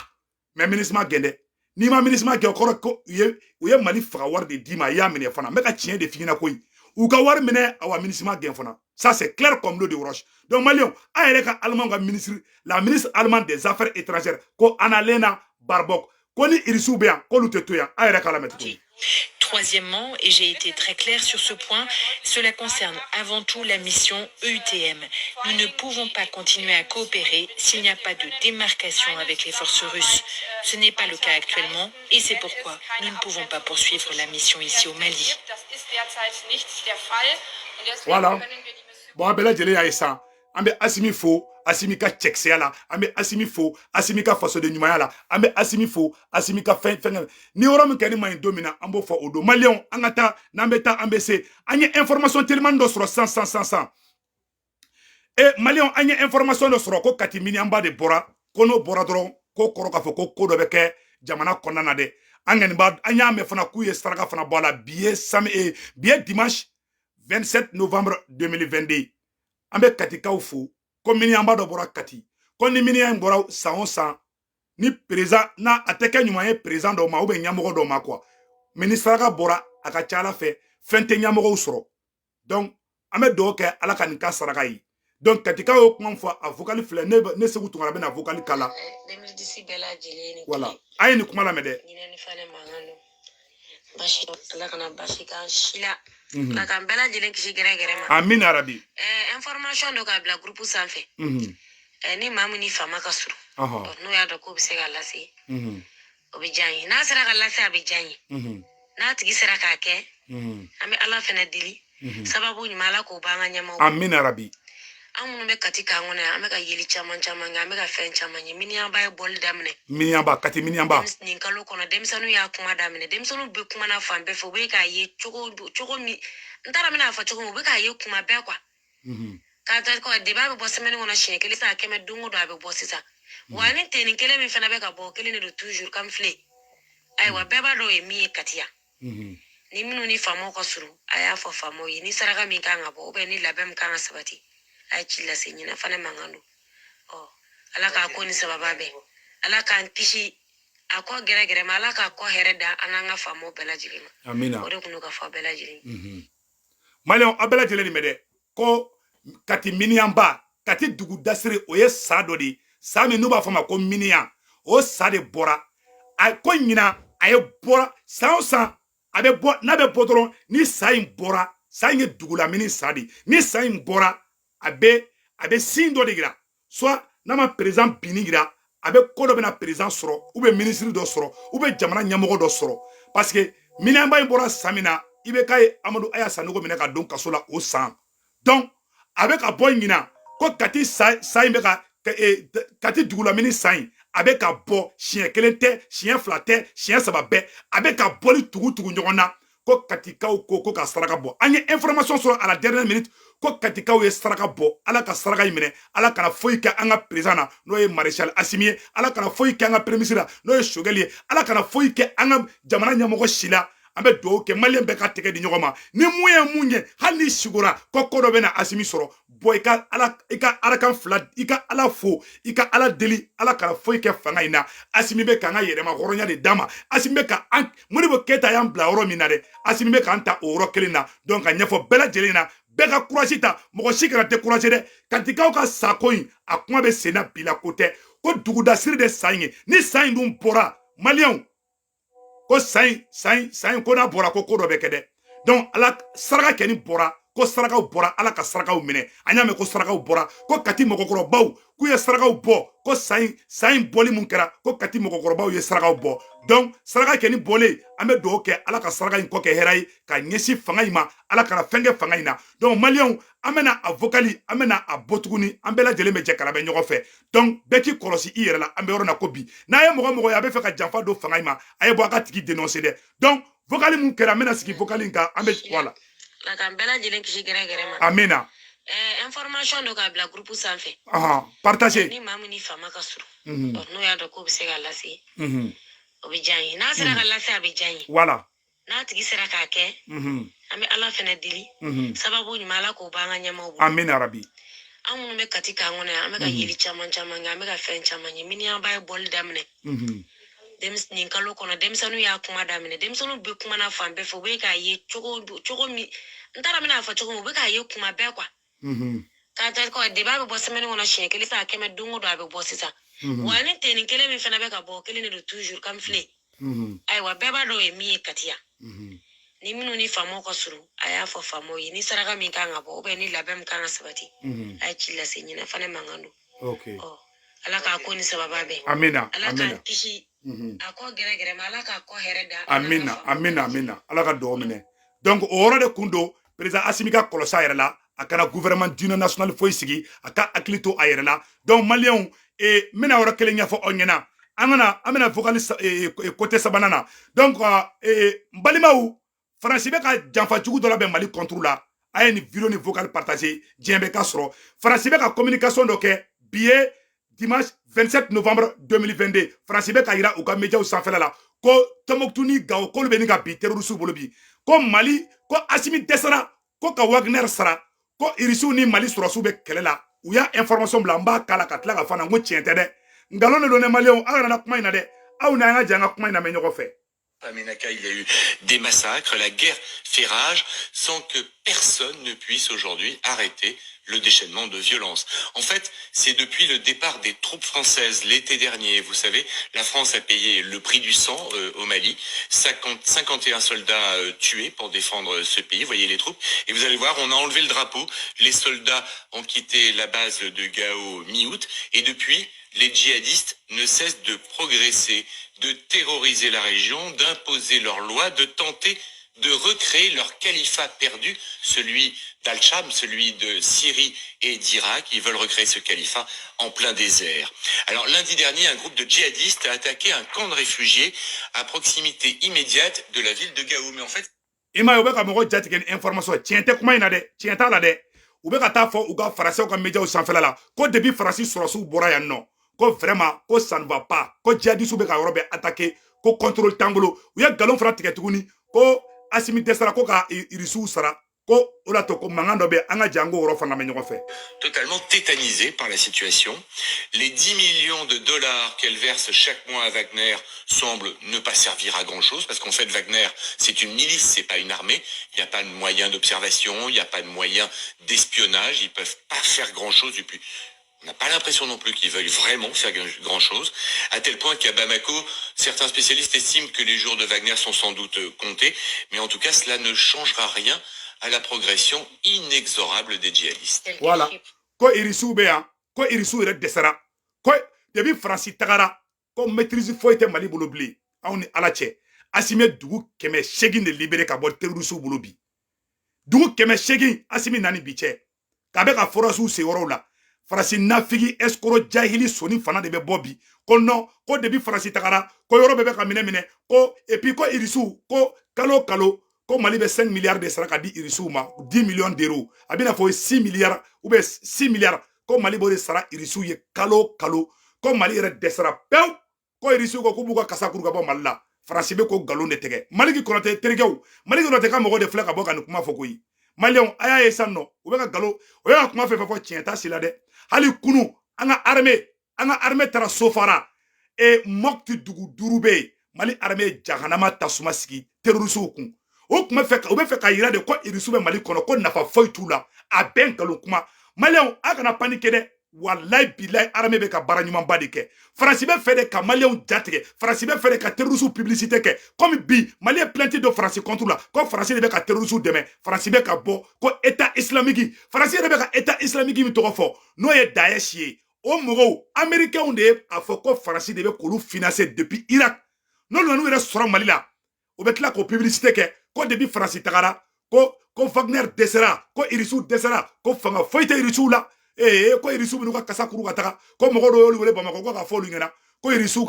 Mais MINUSMA gɛn dɛ. N'i ma MINUSMA gɛn, o kɔrɔ ko u ye Mali faga wari de d'i ma. I y'a minɛ fana, n bɛ ka tiɲɛ de f'i ɲɛna koyi. U ka wari minɛ, awa MINUSMA gɛn fana, ça c'est clair comme l'eau de roche. Donc Maliyɛnw, an yɛrɛ ka Allemand ka ministre, la ministre allemande des Affaires étrangères, ko Annalena Baerbock, ko ni Irisiw bɛ yan, k'olu tɛ to yan. An yɛrɛ k'a lamɛn tuguni. Troisièmement, et j'ai été très clair sur ce point, cela concerne avant tout la mission EUTM. Nous ne pouvons pas continuer à coopérer s'il n'y a pas de démarcation avec les forces russes. Ce n'est pas le cas actuellement et c'est pourquoi nous ne pouvons pas poursuivre la mission ici au Mali. Voilà. Bon, an bɛɛ lajɛlen y'a ye sisan. An bɛ Asimi fo Asimi ka cɛkisɛya la, an bɛ Asimi fo Asimi ka fasoden ɲumanya la, an bɛ Asimi fo Asimi ka fɛn fɛn ni yɔrɔ min kɛ ni man ɲi don min na, an b'o fɔ o don. Maliyɛnw, an ka taa, n'an bɛ taa, an bɛ se. An ye information telimani dɔ sɔrɔ sisan sisan sisan sisan. E Maliyɛnw, an ye information dɔ sɔrɔ ko Kati miniyanba de bɔra, ko n'o bɔra dɔrɔn, ko kɔrɔ k'a fɔ ko ko dɔ bɛ kɛ jamana kɔnɔna na dɛ. An kɔni b'a, an y'a mɛn fana k'u ye saraka fana bɔ a la. Bi ye sami, bi ye dimanche 27 novembre 2022. An bɛ Katikaw fo ko miniyanba dɔ bɔra Kati, ko ni miniyan in bɔra, san o san ni président n'a a tɛ kɛ ɲuman ye président dɔw ma ou bien ɲɛmɔgɔ dɔw ma quoi. Mais ni saraka bɔra, a ka ca ala fɛ, fɛn tɛ ɲɛmɔgɔw sɔrɔ. Donc an bɛ dugawu kɛ, Ala ka nin ka saraka ye. Donc Katikaw ye kuma fɔ, a vocal filɛ. Ne Segu Tunkara bɛna vocal kala. 2010 bɛɛ lajɛlen ni. Voilà, an ye nin kuma lamɛn dɛ. Ɲinɛ ni fana mankan don, basi Ala kana basi k'an si la. Ala k'an bɛɛ lajɛlen kisi gɛrɛgɛrɛ ma. Amin arabi. Information dɔ k'a bila groupe sanfɛ. Ni maa min ni faama ka surun, n'o y'a dɔn k'o bɛ se ka lase, o bɛ diya n ye. N'a sera ka lase, a bɛ diya n ye. N'a tigi sera k'a kɛ, an bɛ Ala fɛnɛ deli, sababu ɲuman, Ala k'o b'an ka ɲɛmaaw. Amin arabi. An minnu bɛ Kati kan kɔnɔ yan, an bɛ ka yeli caman caman kɛ, an bɛ ka fɛn caman ye. Miniyanba ye bɔli daminɛ. Miniyanba, Kati miniyanba. Nin kalo kɔnɔ, denmisɛnninw y'a kuma daminɛ. Denmisɛnninw bɛ kuma na fan bɛɛ fɛ. U bɛ k'a ye cogo cogo min, n t'a dɔn n bɛna fɔ cogo min, u bɛ k'a ye kuma bɛɛ quoi. K'a ta kɔ debi a bɛ bɔ semaine kɔnɔ siɲɛ kelen sisan, a kɛmɛ don o don a bɛ bɔ sisan. Wa ni tenni kelen min fana bɛ ka bɔ, o kelen de don toujours camouflé. Ayiwa, bɛɛ b'a dɔn o ye min ye Kati yan. Ni minnu ni faamaw ka surun, a y'a fɔ faamaw ye, ni saraka min kan ka bɔ, ou ni labɛn min kan ka sabati, a ye ci lase ɲinɛ fana mankan don. Ɔ, Ala k'a ko ni sababa bɛn, Ala k'an kisi a kɔ gɛrɛgɛrɛ ma, Ala k'a kɔ hɛrɛ da an n'an ka faamaw bɛɛ lajɛlen ma. Amina. O de kun don ka fɔ bɛɛ lajɛlen. Maliyɛnw, aw bɛɛ lajɛlen nin mɛn dɛ, ko Kati miniyanba, Kati dugu dasiri, o ye sa dɔ de ye, sa min n'u b'a fɔ a ma ko miniyan. O sa de bɔra a ko ɲina, a ye bɔra san o san a bɛ bɔ. N'a bɛ bɔ dɔrɔn, ni sa in bɔra, sa in ye dugulamini sa de. Ni sa in bɔra, a bɛ sin dɔ de yira, soit n'a ma président binni yira, a bɛ ko dɔ bɛna président sɔrɔ, ou bien ministre dɔ sɔrɔ, ou bien jamana ɲɛmɔgɔ dɔ sɔrɔ. Parce que miniyanba in bɔra san min na, i bɛ k'a ye Amadu Aya Sanogo minɛ ka don kaso la o san. Donc a bɛ ka bɔ ɲina ko Kati sa, sa in bɛ ka Kati dugulamini sa in, a bɛ ka bɔ siɲɛ kelen tɛ, siɲɛ fila tɛ, siɲɛ saba bɛɛ, a bɛ ka bɔli tugu tugu ɲɔgɔn na. Ko Katikaw ko ka saraka bɔ. An ye information sɔrɔ à la dernière minute ko Katikaw ye saraka bɔ. Ala ka saraka in minɛ, Ala kana foyi kɛ an ka président na, n'o ye maréchal Asimi ye. Ala kana foyi kɛ an ka premier ministre la, n'o ye Choguel ye. Ala kana foyi kɛ an ka jamana ɲɛmɔgɔ si la. An bɛ dugawu kɛ, Maliyɛn bɛɛ ka tɛgɛ di ɲɔgɔn ma. Ni mun ye mun ye, hali ni sigora ko dɔ bɛ na Asimi sɔrɔ, bɔ i ka Ala, i ka arakan fila, i ka Ala fo, i ka Ala deli, Ala kana foyi kɛ fanga in na. Asimi bɛ k'an ka yɛrɛma hɔrɔnya de d'a ma. Asimi bɛ ka an, Modibo Keyita y'an bila yɔrɔ min na dɛ, Asimi bɛ k'an ta o yɔrɔ kelen na. Donc ka ɲɛfɔ bɛɛ lajɛlen na, bɛɛ ka courage ta, mɔgɔ si kana décourager dɛ. Katikaw ka sako in, a kuma bɛ sen na bi la, ko tɛ ko dugudasiri de sa in ye. Ni sa in dun bɔra, Maliyɛnw, ko sa in, sa in, sa in, ko n'a bɔra, ko dɔ bɛ kɛ dɛ. Donc Ala saraka kɛ ni bɔra, ko sarakaw bɔra, Ala ka sarakaw minɛ. An y'a mɛn ko sarakaw bɔra, ko Kati mɔgɔkɔrɔbaw k'u ye sarakaw bɔ, ko sa in, sa in bɔli mun kɛra, ko Kati mɔgɔkɔrɔbaw ye sarakaw bɔ. Donc saraka kɛ ni bɔlen, an bɛ dugawu kɛ, Ala ka saraka in kɔ kɛ hɛrɛ ye ka ɲɛsin fanga in ma, Ala kana fɛn kɛ fanga in na. Donc Maliyɛnw, an bɛna a vocal, an bɛna a bɔ tuguni, an bɛɛ lajɛlen bɛ jɛ ka labɛn ɲɔgɔn fɛ. Donc bɛɛ k'i kɔlɔsi i yɛrɛ la. An bɛ yɔrɔ na ko bi, n'a ye mɔgɔ mɔgɔ ye a bɛ fɛ ka janfa don fanga in ma, a ye bɔ a ka tigi dénoncer dɛ. Donc vocal mun kɛra, an bɛna sigi vocal in kan, an bɛ voilà. Ala k'an bɛɛ lajɛlen kisi gɛrɛgɛrɛ ma. Amina. Information dɔ k'a bila groupe sanfɛ. Ahan, partager. Ni maa min ni faama ka surun, n'o y'a dɔn k'o bɛ se ka lase, o bɛ diya n ye. N'a sera ka lase, a bɛ diya n ye. N'a tigi sera k'a kɛ, an bɛ Ala fɛnɛ deli, sababu ɲuman, Ala k'o b'an ka ɲɛmaaw bolo. Amina rabi. An minnu bɛ Kati kan kɔnɔ yan, an bɛ ka yeli caman caman kɛ, an bɛ ka fɛn caman ye. Miniyanba ye bɔli daminɛ. Nin kalo kɔnɔ, denmisɛnninw y'a kuma daminɛ. Denmisɛnninw bɛ kuma na fan bɛɛ fɛ. U bɛ k'a ye cogo cogo min, n t'a dɔn n bɛna fɔ cogo min, u bɛ k'a ye kuma bɛɛ quoi. K'a ta kɔ debi a bɛ bɔ semaine kɔnɔ siɲɛ kelen sisan, a kɛmɛ don o don a bɛ bɔ sisan. Wa ni tenni kelen min fana bɛ ka bɔ, o kelen de don toujours camouflé. Ayiwa, bɛɛ b'a dɔn o ye min ye Kati yan. Ni minnu ni faamaw ka surun, a y'a fɔ faamaw ye, ni saraka min kan ka bɔ, ou bien ni labɛn min kan ka sabati, a ye ci lase ɲinɛ fana mankan don. Ɔ, Ala k'a ko ni sababa bɛn. Amina. Ala Amina. k'an kisi a kɔ gɛrɛgɛrɛ ma, Ala k'a kɔ hɛrɛ da an n'an ka Amina. faamaw bɛɛ Amina. lajɛlen. Amina, Ala ka dugawu minɛ. Donc o yɔrɔ de kun don, président Asimi ka kɔlɔsi a yɛrɛ la, a kana gouvernement d'union nationale foyi sigi, a ka hakili to a yɛrɛ la. Donc Maliyɛnw, n bɛna yɔrɔ kelen ɲɛfɔ aw ɲɛna. An kana, an bɛna vocal côté sabanan na. Donc n balimaw, Faransi bɛ ka janfa jugu dɔ labɛn Mali contre la. A ye nin vidéo ni vocal partager, diɲɛ bɛɛ ka sɔrɔ. Faransi bɛ ka communication dɔ kɛ bi ye, dimanche 27 novembre 2022. Faransi bɛ ka yira u ka médiaw sanfɛla la ko Tɔnbɔkutu ni Gawo, k'olu bɛ nin ka bin terroriste bolo bi, ko Mali, ko Asimi dɛsɛra ko ka Wagner sara, ko Irisiw ni Mali sɔrɔsiw bɛ kɛlɛ la. U y'a information bila, n b'a kala ka tila ka fana n ko tiɲɛ tɛ dɛ, nkalon de don dɛ. Maliyɛnw, aw yɛrɛ na kuma in na dɛ, aw n'an ka jɛ an ka kuma in lamɛn ɲɔgɔn fɛ. À Ménaka, il y a eu des massacres, la guerre fait rage sans que personne ne puisse aujourd'hui arrêter le déchaînement de violence. En fait, c'est depuis le départ des troupes françaises l'été dernier. Vous savez, la France a payé le prix du sang au Mali. 50, 51 soldats tués pour défendre ce pays. Voyez les troupes. Et vous allez voir, on a enlevé le drapeau. Les soldats ont quitté la base de Gao mi-août. Et depuis, les djihadistes ne cessent de progresser, de terroriser la région, d'imposer leurs lois, de tenter de recréer leur califat perdu, celui d'Al-Cham, celui de Syrie et d'Irak. Ils veulent recréer ce califat en plein désert. Alors lundi dernier, un groupe de djihadistes a attaqué un camp de réfugiés à proximité immédiate de la ville de Gao. Mais en fait, I m'a ye, u bɛ ka mɔgɔ jatigɛ ni information ye. Tiɲɛ tɛ kuma in na dɛ, tiɲɛ t'a la dɛ. U bɛ ka taa fɔ u ka Faransɛw ka médiaw sanfɛla la ko depuis Faransi sɔrɔsiw bɔra yan nɔ, ko vraiment, ko ça ne va pas, ko djihadistes bɛ ka yɔrɔ bɛɛ attaquer, ko contrôle t'an bolo. U ye nkalon fana tigɛ tuguni ko Asimi dɛsɛra ko ka Irisiw sara, ko o de y'a to ko mankan dɔ bɛ. An ka jɛ an k'o yɔrɔ fana mɛn ɲɔgɔn fɛ. Totalement tétanisée par la situation. Les 10 millions de dollars qu'elle verse chaque mois à Wagner semblent ne pas servir à grand chose parce qu'en fait Wagner, c'est une milice, c'est pas une armée. Il n'y a pas de moyens d'observation, il n'y a pas de moyens d'espionnage, ils peuvent pas faire grand chose et puis on n'a pas l'impression non plus qu'ils veuillent vraiment faire grand-chose, à tel point qu'à Bamako, certains spécialistes estiment que les jours de Wagner sont sans doute comptés, mais en tout cas, cela ne changera rien à la progression inexorable des djihadistes. Voilà, ko Irisiw bɛ yan, ko Irisiw yɛrɛ dɛsɛra, ko depuis Faransi tagara, ko maîtrise foyi tɛ Mali bolo bilen. Anw ni Ala cɛ, Asimi ye dugu 800 de libéré ka bɔ terroristew bolo bi. Dugu 800, Asimi nani bi cɛ k'a bɛ ka forasiw sen yɔrɔw la. Faransi nafigi, escroc, jahili soni fana de bɛ bɔ bi ko non, ko depuis Faransi tagara, ko yɔrɔ bɛɛ bɛ ka minɛ minɛ, ko et puis ko Irisiw, ko kalo kalo, ko Mali bɛ 5 milliards de sara ka di Irisiw ma, 10 millions d'euros, a bɛna fɔ 6 milliards ou bien 6 milliards, ko Mali b'o de sara Irisiw ye kalo kalo, ko Mali yɛrɛ dɛsɛra pewu, ko Irisiw ko k'u b'u ka kasa kuru ka bɔ Mali la. Faransi bɛ ko nkalon de tigɛ. Maliki Kɔnɔtɛ terikɛw, Maliki Kɔnɔtɛ ka mɔgɔw de filɛ ka bɔ ka nin kuma fɔ koyi. Maliyɛnw, a y'a ye sisan nɔ, u bɛ ka nkalon, o y'a ka kuma fɛn fɛn fɔ, tiɲɛ t'a si la dɛ. Hali kunu, an ka armée taara Sofara e Mɔpti, dugu duuru bɛ yen, Mali armée ye jahanama tasuma sigi terroristew kun. O tun bɛ fɛ, u bɛ fɛ ka yira de ko Irisiw bɛ Mali kɔnɔ, ko nafa foyi t'u la. A bɛɛ nkalon kuma. Maliyɛnw, a kana paniquer dɛ. Walayi bilayi, armée bɛ ka baara ɲumanba de kɛ. Faransi bɛ fɛ de ka Maliyɛnw jatigɛ. Faransi bɛ fɛ de ka terroristew publicité kɛ. Komi bi Mali ye plainte don Faransi contre la, ko Faransi de bɛ ka terroristew dɛmɛ. Faransi bɛ ka bɔ ko État islamique. Faransi yɛrɛ bɛ ka État islamique min tɔgɔ fɔ, n'o ye Daesh ye, o mɔgɔw, Américains de ye a fɔ ko Faransi de bɛ k'olu financer depuis Irak. N'olu nana yɛrɛ sɔrɔ Mali la, u bɛ tila k'o publicité kɛ ko depuis Faransi tagara, ko Wagner dɛsɛra, ko Irisiw dɛsɛra, ko fanga foyi tɛ Irisiw la. Ee, ko Irisiw bɛ n'u ka kasa kuru ka taga, ko mɔgɔ dɔw y'olu wele Bamakɔ ko ka fɔ olu ɲɛna ko Irisiw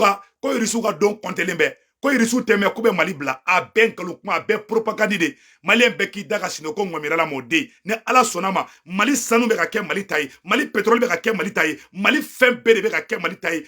ka don kɔntelen bɛ, ko Irisiw tɛ mɛn k'u bɛ Mali bila. A bɛɛ nkalon kuma, a bɛɛ propagande de. Maliyɛn bɛɛ k'i da ka sinɔ ko ŋɔmirala mɔden. Ni Ala sɔnna ma, Mali sanu bɛ ka kɛ Mali ta ye, Mali pétrole bɛ ka kɛ Mali ta ye, Mali fɛn bɛɛ de bɛ ka kɛ Mali ta ye.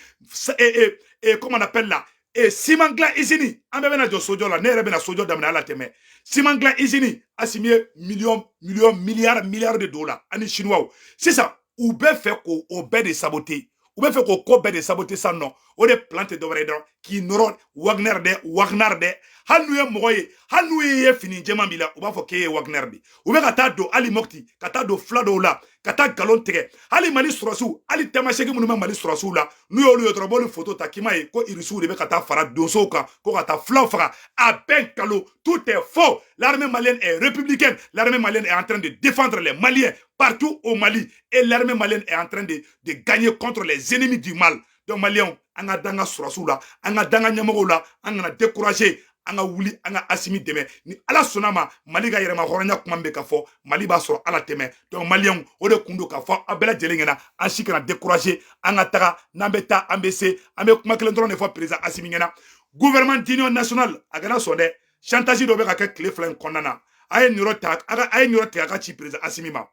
E e comment on appelle la, e ciment dilan usine, an bɛɛ bɛna jɔ sojɔ la. Ne yɛrɛ bɛna sojɔ daminɛ ala tɛmɛ. Ciment dilan usine, Asimi ye miliyɔn miliyɔn, miliyari miliyari de don o la ani Chinois. Sisan u bɛ fɛ k'o o bɛɛ de saboter, u bɛ fɛ k'o ko bɛɛ de saboter sisan nɔ. O de plan tɛ dɔwɛrɛ ye dɔrɔn k'i nɔrɔ Wagner dɛ, Wagner dɛ. Hali n'u ye mɔgɔ ye, hali n'u ye fini jɛman b'i la, u b'a fɔ k'e ye Wagner de. U bɛ ka taa don hali Mɔpti, ka taa don fila dɔw la, ka taa nkalon tigɛ. Hali Mali sɔrɔsiw, hali Tamaseki minnu bɛ Mali sɔrɔsiw la, n'u y'olu ye dɔrɔn, u b'olu foto ta k'i m'a ye ko Irisiw de bɛ ka taa fara donsow kan ko ka taa filaw faga. A bɛɛ nkalon, tout est faux. L'armée malienne est républicaine. L'armée malienne est en train de défendre les Maliens partout au Mali et l'armée malienne est en train de gagner contre les ennemis du mal. Donc Maliens, an ka dan ka sɔrɔsiw la, an ka dan ka ɲɛmɔgɔw la, an kana décourager, an ka wuli, an ka Asimi dɛmɛ. Ni Ala sɔnna ma, Mali ka yɛrɛma hɔrɔnya kuma bɛ ka fɔ, Mali b'a sɔrɔ Ala tɛmɛ. Donc Maliyɛnw, o de kun don k'a fɔ aw bɛɛ lajɛlen ɲɛna, an si kana décourager, an ka taga. N'an bɛ taa, an bɛ se. An bɛ kuma kelen dɔrɔn de fɔ président Asimi ɲɛna: gouvernement d'union nationale, a kana sɔn dɛ. Chantage dɔ bɛ ka kɛ tile 2 in kɔnɔna na. A ye nin yɔrɔ ta, a ye nin yɔrɔ tigɛ, a ka ci président Asimi ma.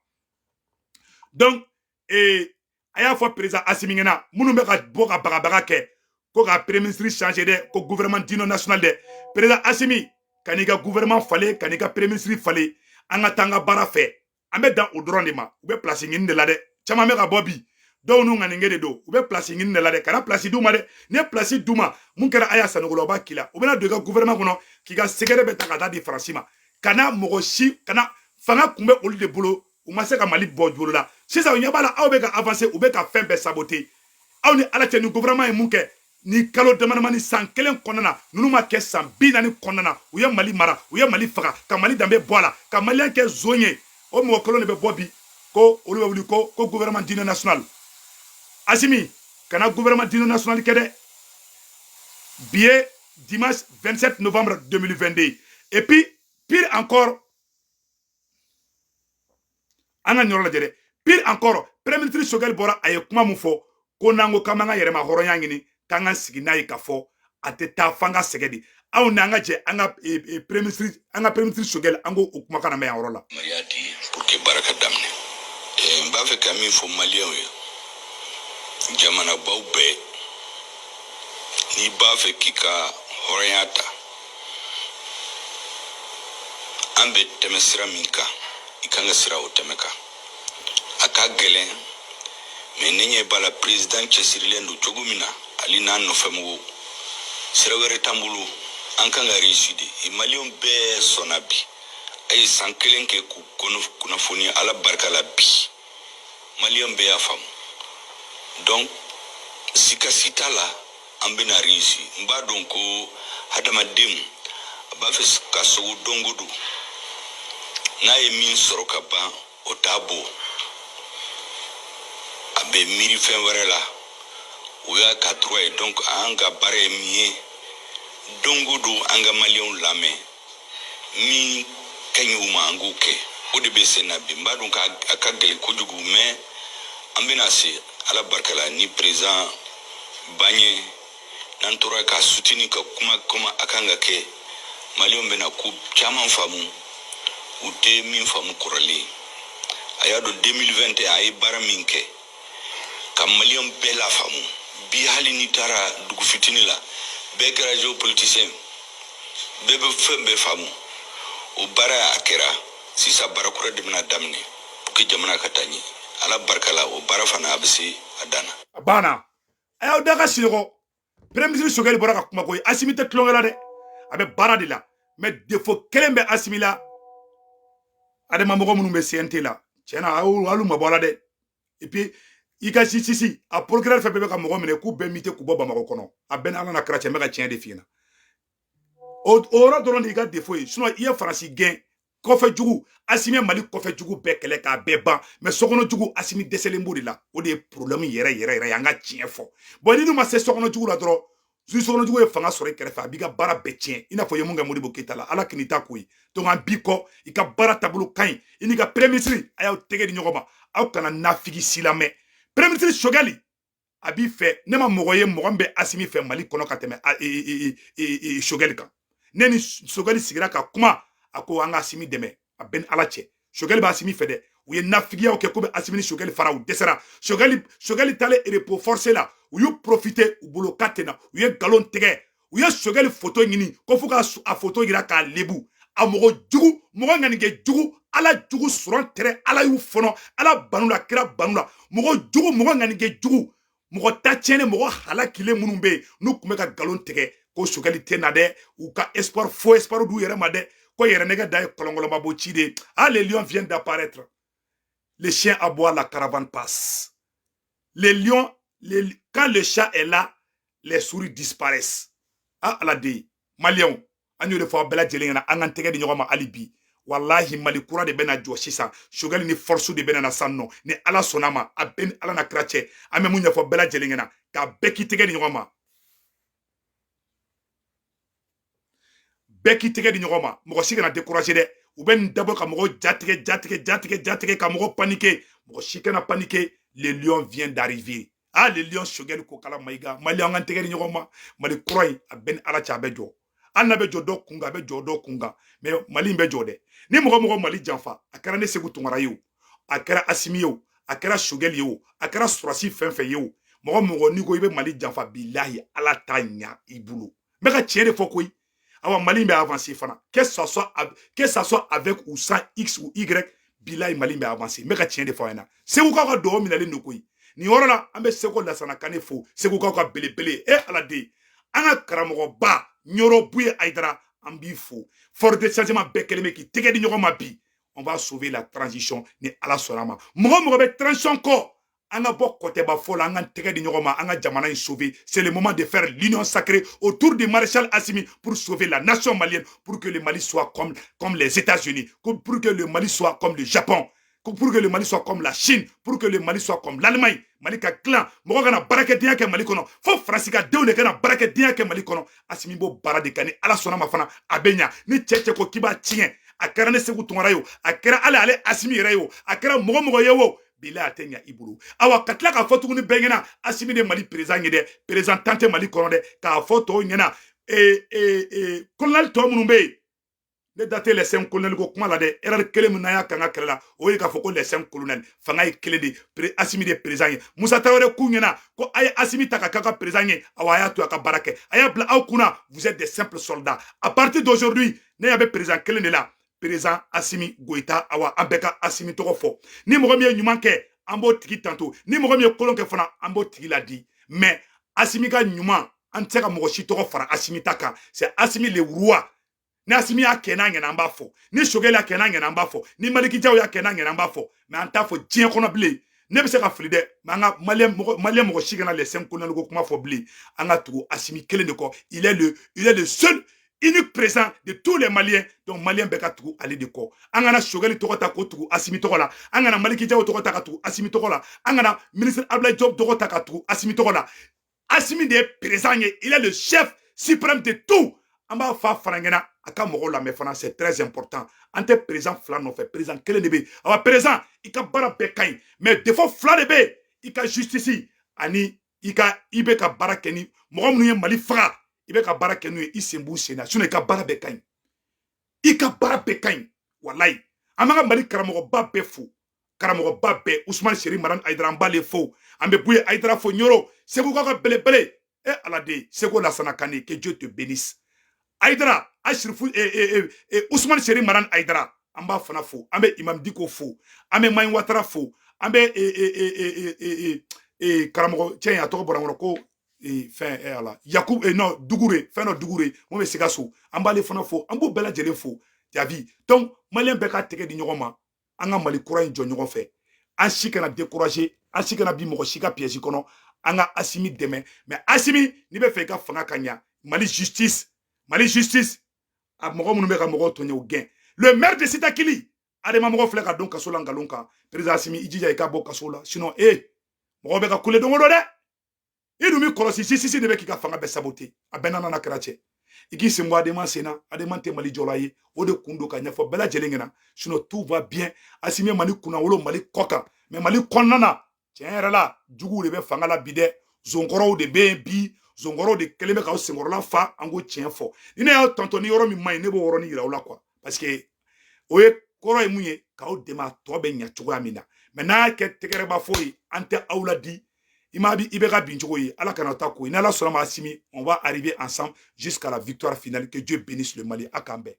Donc a y'a fɔ président Asimi ɲɛna, minnu bɛ ka bɔ ka bagabaga kɛ ko ka premier ministre changer dɛ, ko gouvernement d'union nationale dɛ, président Asimi, ka n'i ka gouvernement falen, ka n'i ka premier ministre falen, an ka taa an ka baara fɛ. An bɛ dan o dɔrɔn de ma. U bɛ place ɲini de la dɛ. Caman bɛ ka bɔ bi, dɔw n'u ŋaninge de don, u bɛ place ɲini de la dɛ. Kana place d'u ma dɛ. N'i ye place d'u ma, mun kɛra a y'a sanogo la, o b'a k'i la. U bɛna don i ka gouvernement kɔnɔ k'i ka secret bɛ ta ka taa di Faransi ma. Kana mɔgɔ si kana. Fanga kun bɛ olu de bolo, u ma se ka Mali bɔ jolo la. Sisan u ɲɛ b'a la aw bɛ ka avancer, u bɛ ka fɛn bɛɛ saboter. Aw ni Ala cɛ, ni gouvernement ye mun kɛ ni kalo damadamani, san kelen kɔnɔna na, ninnu ma kɛ san 40 kɔnɔna na? U ye Mali mara, u ye Mali faga, ka Mali danbe bɔ a la, ka Maliyɛn kɛ zon ye. O mɔgɔ kelen de bɛ bɔ bi ko olu bɛ wuli ko gouvernement d'union nationale. Asimi, kana gouvernement d'union nationale kɛ dɛ. Bi ye dimanche 27 novembre 2022. Et puis Pire encore, an ka nin yɔrɔ lajɛ dɛ. Pire encore, premier ministre Choguel bɔra, a ye kuma mun fɔ ko n'an ko k'an b'an ka yɛrɛma hɔrɔnya ɲini, k'an ka sigi n'a ye, k'a fɔ a tɛ taa f'an ka sɛgɛn de. Anw n'an ka jɛ an ka premier ministre, an ka premier ministre Choguel, an k'o o kumakan lamɛn yan yɔrɔ la. Yamaruya di pour que baara ka daminɛ. N b'a fɛ ka min fɔ Maliyɛnw ye, jamanabaw bɛɛ, n'i b'a fɛ k'i ka hɔrɔnya ta, an bɛ tɛmɛ sira min kan, i kan ka sira o tɛmɛ kan. A ka gɛlɛn, mais ne ɲɛ b'a la, président cɛsirilen don cogo min na, hali n'a nɔfɛmɔgɔw, sira wɛrɛ t'an bolo, an kan ka réussir de. Maliyɛnw bɛɛ sɔnna bi. A ye san kelen kɛ k'u kunnafoni, Ala barika la, bi Maliyɛn bɛɛ y'a faamu. Donc sika si t'a la, an bɛna réussir. N b'a dɔn ko hadamadenw a b'a fɛ ka sogo don o don, n'a ye min sɔrɔ ka ban, o t'a bɔ, a bɛ miiri fɛn wɛrɛ la. O y'a ka droit ye. Donc an ka baara ye min ye, don o don an ka Maliyɛnw lamɛn, min ka ɲi u ma, an k'o kɛ. O de bɛ sen na bi. N b'a dɔn k'a ka gɛlɛn kojugu, mais an bɛna se, Ala barika la, ni président ban ye. N'an tora ka soutenir, ka kuma comme a kan ka kɛ, Maliyɛnw bɛna ko caman faamu u tɛ min faamu kɔrɔlen. A y'a dɔn 2021 a ye baara min kɛ ka Maliyɛn bɛɛ la faamu. Bi, hali n'i taara dugu fitinin la, bɛɛ kɛra géopoliticien, bɛɛ bɛ fɛn bɛɛ faamu. O baara a kɛra. Sisan baara kura de bɛna daminɛ pour que jamana ka taa ɲɛ. Ala barika la, o baara fana a bɛ se a dan na. A banna. A y'aw da ka sunɔgɔ. Premier ministre Choguel bɔra ka kuma koyi. Assimi tɛ tulonkɛ la dɛ, a bɛ baara de la. Mais défaut kelen bɛ Assimi la, adama mɔgɔ minnu bɛ CNT la, tiɲɛna, aw mabɔ a la dɛ. Et puis i ka justice, a procureur fɛn bɛɛ bɛ ka mɔgɔ minɛ k'u bɛɛ muté k'u bɔ Bamakɔ kɔnɔ. A bɛɛ ni Ala na kira cɛ, n bɛ ka tiɲɛ de f'i ɲɛna. O yɔrɔ dɔrɔn de y'i ka défaut ye. Sinon i ye Faransi gɛn, kɔfɛ jugu, Assimi ye Mali kɔfɛ jugu bɛɛ kɛlɛ k'a bɛɛ ban, mais sokɔnɔ jugu, Assimi dɛsɛlen b'o de la. O de ye problème yɛrɛ yɛrɛ yɛrɛ ye. An ka tiɲɛ fɔ. Bon, ni dun ma se sokɔnɔ jugu la dɔrɔn, ni sokɔnɔ jugu ye fanga sɔrɔ i kɛrɛfɛ, a b'i ka baara bɛɛ tiɲɛ, i n'a fɔ i ye mun kɛ Modibo Keyita la. Ala k'i ta ko ye. Donc an b'i kɔ, i ka baara taabolo ka ɲi. I n'i ka premier ministre, a y'aw tɛgɛ di ɲɔgɔn ma, aw kana nafigi si lamɛn. Premier ministre Choguel a b'i fɛ. Ne ma mɔgɔ ye mɔgɔ min bɛ Assimi fɛ Mali kɔnɔ ka tɛmɛ Choguel kan. Ne ni Choguel sigira ka kuma, a ko an ka Assimi dɛmɛ. A bɛɛ ni Ala cɛ, Choguel bɛ Assimi fɛ dɛ. U ye nafigiyaw kɛ ko bɛ Assimi ni Choguel fara, u dɛsɛra. Choguel taalen repos forcé la, u y'u profiter u bolo k'a tɛ na. U ye nkalon tigɛ, u ye Choguel photo ɲini ko fo ka a photo yira k'a lebu. A mɔgɔ jugu, mɔgɔ ŋanikɛ jugu, Ala jugu sɔrɔ tɛrɛ, Ala y'u fɔnɔ, Ala banu la, kira banu la. Mɔgɔ jugu, mɔgɔ ŋanikɛ jugu, mɔgɔ ta tiɲɛnen, mɔgɔ halakilen minnu bɛ yen, n'u tun bɛ ka nkalon tigɛ ko Choguel tɛ na dɛ, u ka espoir, faux espoir d'u yɛrɛ ma dɛ, ko yɛrɛ nɛgɛ da ye kɔlɔnkɔlɔnba bɔ ci de. Ah, les lions viennent d'apparaître, les chiens aboient, la caravane passe. Les lions, quand le chat est là, les souris disparaissent. Ah, Ala de Maliyɛnw, an y'o de fɔ aw bɛɛ lajɛlen ɲɛna, an k'an tɛgɛ di ɲɔgɔn ma hali bi. Walahi, Mali kura de bɛna jɔ sisan. Choguel ni force de bɛna na san nɔ, ni Ala sɔnna ma. A bɛɛ ni Ala na kira cɛ, an bɛ mun ɲɛfɔ bɛɛ lajɛlen ɲɛna, k'a bɛɛ k'i tɛgɛ di ɲɔgɔn ma, bɛɛ k'i tɛgɛ di ɲɔgɔn ma. Mɔgɔ si kana décourager dɛ. U bɛ nin dabɔ ka mɔgɔw jatigɛ, jatigɛ, jatigɛ, jatigɛ, ka mɔgɔw paniquer. Mɔgɔ si kana paniquer. Le lion vient d'arriver. Ah, le lion Choguel Kokalla Maïga. Mali, an k'an tɛgɛ di ɲɔgɔn ma. Mali kura in, a bɛɛ ni Ala cɛ, a bɛ jɔ. Hali n'a bɛ jɔ dɔ kun kan, a bɛ jɔ dɔ kun kan, mais Mali in bɛ jɔ dɛ. Ni mɔgɔ mɔgɔ Mali janfa, a kɛra ne Sékou Tounkara ye o, a kɛra Assimi ye o, a kɛra Choguel ye o, a kɛra Surasi fɛn fɛn ye o, mɔgɔ mɔgɔ n'i ko i bɛ Mali janfa, bilahi, Ala t'a ɲa i bolo. N bɛ ka tiɲɛ de fɔ koyi. Awa, Mali bɛ avancer fana, que ça soit avec ou sans X ou Y, bilahi, Mali bɛ avancer. N bɛ ka tiɲɛ de fɔ aw ɲɛna. Segukaw ka dugawu minɛlen don koyi. Nin yɔrɔ la, an bɛ Seko Lasana Kane fo, Segukaw ka belebele. E Ala de, an ka karamɔgɔba Ɲɔrɔ Buye Ayidara, an b'i fo. Force de changement bɛɛ kɛlen bɛ k'i tɛgɛ di ɲɔgɔn ma bi. On va sauver la transition, ni Ala sɔnna ma. Mɔgɔ mɔgɔ bɛ transition kɔ, an ka bɔ kɔtɛba fɔ la, an ka tɛgɛ di ɲɔgɔn ma, an ka jamana in sauver. C'est le moment de faire l'union sacrée autour du maréchal Assimi pour sauver la nation malienne, pour que le Mali soit comme les États-Unis, pour que le Mali soit comme le Japon. Pour que le Mali soit comme la Chine, pour que le Mali soit comme l'Allemagne. Mali ka dilan, mɔgɔ kana baarakɛdenya kɛ Mali kɔnɔ, fo Faransi ka denw de kana baarakɛdenya kɛ Mali kɔnɔ. Asimi b'o baara de kɛ, ni Ala sɔnna ma fana a bɛ ɲa. Ni cɛ cɛ ko k'i b'a tiɲɛ, a kɛra ne Segu Tunkara ye o, a kɛra ale ale Asimi yɛrɛ ye o, a kɛra mɔgɔ mɔgɔ ye o, bilahi a tɛ ɲa i bolo. Awa, ka tila k'a fɔ tuguni bɛɛ ɲɛna, Asimi de Mali président ye dɛ, président tan tɛ Mali kɔnɔ dɛ. K'a fɔ tɔw ɲɛna, colonel tɔ minnu bɛ yen, ne da tɛ les cinq colonels ko kuma la dɛ. Erreur kelen min n'an y'a kan ka kɛlɛ la, o ye k'a fɔ ko les cinq colonels. Fanga ye kelen de, Asimi de président ye. Musa Tarawele k'u ɲɛna ko a ye Asimi ta ka k'a ka président ye. Awa, a y'a to a ka baara kɛ, a y'a bila aw kunna, vous êtes des simples soldats. À partir d'aujourd'hui, ne y'a bɛ président kelen de la, président Asimi Goïta. Awa, an bɛɛ ka Asimi tɔgɔ fɔ. Ni mɔgɔ min ye ɲuman kɛ, an b'o tigi tanto. Ni mɔgɔ min ye kolon kɛ fana, an b'o tigi ladi. Mais Asimi ka ɲuman, an tɛ se ka mɔgɔ si tɔgɔ fara Asimi ta kan. C'est Asimi le roi. Ni Asimi y'a kɛ n'a ɲɛna, an b'a fɔ. Ni Sogɛli y'a kɛ n'a ɲɛna, an b'a fɔ. Ni Maliki Jaw y'a kɛ n'a ɲɛna, an b'a fɔ. Mais an t'a fɔ diɲɛ kɔnɔ bilen. Ne bɛ se ka fili dɛ, mais an ka Malien mɔgɔ, Malien mɔgɔ si kana les cinq colonels ko kuma fɔ bilen. An ka tugu Asimi kelen de kɔ. Il est le seul unique président de tous les Maliens. Donc Malien bɛɛ ka tugu ale de kɔ. An kana Sogɛli tɔgɔ ta k'o tugu Asimi tɔgɔ la, an kana Maliki Jaw tɔgɔ ta ka tugu Asimi tɔgɔ la, an kana ministre Abdoulaye Diop tɔgɔ ta ka tugu Asimi tɔgɔ la. Asimi de ye président ye, il est le chef suprême de tout. An b'a fɔ a fana ɲɛna, a ka mɔgɔw lamɛn fana, c'est très important. An tɛ président fila nɔfɛ, président kelen de bɛ yen. Awa, président, i ka baara bɛɛ ka ɲi, mais défaut fila de bɛ yen: i ka justice ani i ka i bɛ ka baara kɛ ni mɔgɔ minnu ye Mali faga, i bɛ ka baara kɛ n'u ye, i sen b'u sen na. Sinon i ka baara bɛɛ ka ɲi, i ka baara bɛɛ ka ɲi, walayi. An b'an ka Mali karamɔgɔba bɛɛ fo, karamɔgɔba bɛɛ, Usumani Seri Marani Ayidara, an b'ale fo. An bɛ Buye Ayidara fo, Ɲoro Segu ka belebele. E Ala de Seko Lasana Kane, que Dieu te bénisse. Ayidara Ashirifu, Usumani Seri Marani Ayidara, an b'a fana fo. An bɛ Imam Diko fo, an bɛ Mayin Watara fo, an bɛ karamɔgɔ cɛ in, a tɔgɔ bɔra n kɔnɔ ko fɛn, ala Yakub, non, Dugure, fɛn dɔ Dugure mun bɛ Sikaso, an b'ale fana fo. An b'u bɛɛ lajɛlen fo jaabi. Donc Malien bɛɛ ka tɛgɛ di ɲɔgɔn ma, an ka Mali kura in jɔ ɲɔgɔn fɛ. An si kana décourager, an si kana bi mɔgɔ si ka piège kɔnɔ. An ka Asimi dɛmɛ. Mais Asimi, n'i bɛ fɛ i ka fanga ka ɲa, Mali justice, Mali justice, a mɔgɔ minnu bɛ ka mɔgɔw tɔɲɔ, o gɛn. Le maire de Sitakili, Adama mɔgɔ filɛ ka don kaso la nkalon kan. Président Asimi, i jija i ka bɔ kaso la, sinon mɔgɔ bɛ ka kule don o don dɛ. I dun b'i kɔlɔsi, justice de bɛ k'i ka fanga bɛɛ saboter. A bɛɛ nana kɛra cɛ, i k'i sen bɔ Adema sen na. Adema tɛ Mali jɔla ye, o de kun don ka ɲɛfɔ bɛɛ lajɛlen ɲɛna. Sinon tout va bien. Asimi ye Mali kunna wolo Mali kɔ kan, mais Mali kɔnɔna na, tiɲɛ yɛrɛ la, juguw de bɛ fanga la bi dɛ. Zonkɔrɔw de bɛ yen bi, zonkɔrɔw de kɛlen bɛ k'aw senkɔrɔla fa. An ko tiɲɛ fɔ, ni ne y'aw tɔntɔn ni yɔrɔ min man ɲi, ne b'o yɔrɔnin yira aw la quoi, parce que o ye kɔrɔ ye mun ye, k'aw dɛmɛ a tɔ bɛ ɲɛ cogoya min na. Mais n'a y'a kɛ tɛgɛrɛba fɔ ye, an tɛ aw la di. I ma bi, i bɛ ka bin cogo ye, Ala kana ta ko. Ni Ala sɔnna ma, Asimi, on va arriver ensemble jusqu'à la victoire finale. Que Dieu bénisse le Mali. A k'an bɛn.